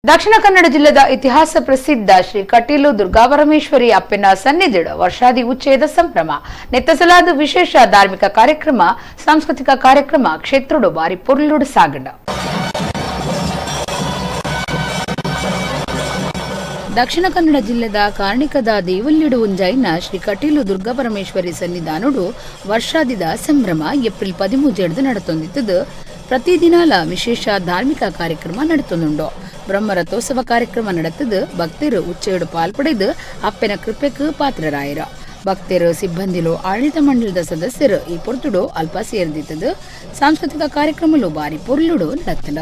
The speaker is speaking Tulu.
ದಕ್ಷಿಣ ಕನ್ನಡ ಜಿಲ್ಲೆದ ಇತಿಹಾಸ ಪ್ರಸಿದ್ಧ ಶ್ರೀ ಕಟೀಲು ದುರ್ಗಾಪರಮೇಶ್ವರಿ ಅಪ್ಪೆನ ಸನ್ನಿಧಿಡ್ ವರ್ಷಾದಿ ಉಚ್ಚಯದ ಸಂಭ್ರಮ. ನೆತ್ತಸಲಾದ ವಿಶೇಷ ಧಾರ್ಮಿಕ ಕಾರ್ಯಕ್ರಮ, ಸಾಂಸ್ಕೃತಿಕ ಕಾರ್ಯಕ್ರಮ ಕ್ಷೇತ್ರಡು ಬಾರಿ ಪೊರ್ಲುಡು ಸಾಗಂಡ. ದಕ್ಷಿಣ ಕನ್ನಡ ಜಿಲ್ಲೆದ ಕಾರ್ಣಿಕದ ದೇವಲ್ಯಡು ಒಂಜಾಯಿನ ಶ್ರೀ ಕಟೀಲು ದುರ್ಗಾಪರಮೇಶ್ವರಿ ಸನ್ನಿಧಾನಡು ವರ್ಷಾದಿದ ಸಂಭ್ರಮ ಏಪ್ರಿಲ್ 13 ನಡತೊಂದಿತ್ತದು. ಪ್ರತಿದಿನಾಲ ವಿಶೇಷ ಧಾರ್ಮಿಕ ಕಾರ್ಯಕ್ರಮ ನಡತೊಂದುಂಡು. ಬ್ರಹ್ಮರಥೋತ್ಸವ ಕಾರ್ಯಕ್ರಮ ನಡೆತದು ಭಕ್ತರು ಉಚ್ಚಯಡು ಪಾಲ್ಪಡೆದು ಅಪ್ಪೆನ ಕೃಪೆಕ್ ಪಾತ್ರರಾಯರು. ಭಕ್ತರು, ಸಿಬ್ಬಂದಿಲು, ಆಡಳಿತ ಮಂಡಳದ ಸದಸ್ಯರು ಈ ಪೊರ್ತುಡು ಅಲ್ಪ ಸೇರ್ದಿತ್ತದು. ಸಾಂಸ್ಕೃತಿಕ ಕಾರ್ಯಕ್ರಮಲು ಬಾರಿ ಪೊರ್ಲುಡು ನಡತಂಡ.